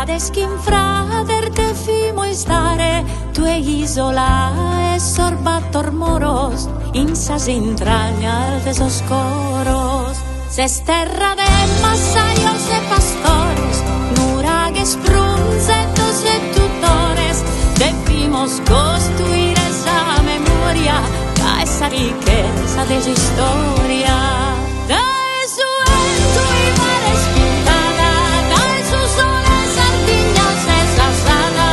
Frades chin frades devimo istare, tue isola 'e sos battor moros, in sas intragnas de sos coros. Ses terra de massajos e pastores, nuraghes, brunzetos e tutores, devimos costuire sa memoria ca est sa richesa de s'istoria. Dae su 'entu in mares pintada, dae su sole Sardigna ses 'asada,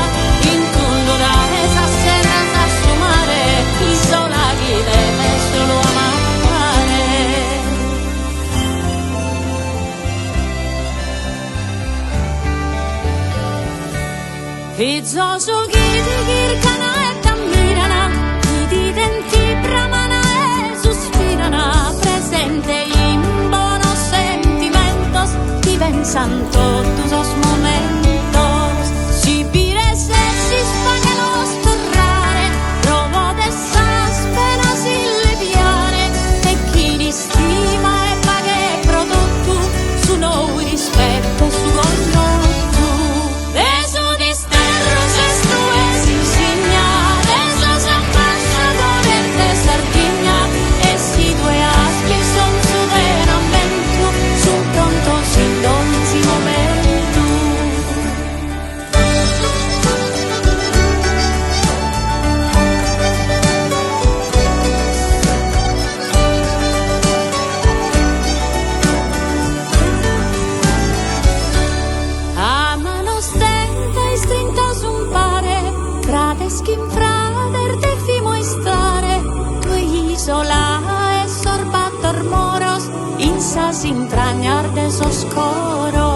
in tundu dae sas serras a su mare, isola chi deves solu amare. Fizos chi ti chircana e t'ammirana, chi t'iden ti bramana e suspirana, presente in bonos sentimentos, ti pensan totu sos momentos. Si bi resessis faghelos torrare, pro poder sas penas illebiare, e chin istima e paghe pro totu, su nou rispettu 'e su connotu. De su disterru ses tue s'insigna de sos ambasciadores de Sardigna e si tue as bisonzu de un'ammentu sun prontos in donzi momentu. A manos tenta istrintas umpare, frades chin frades devimo istare, tue isola 'e sos battor moros, in sas intragnas de sos coros.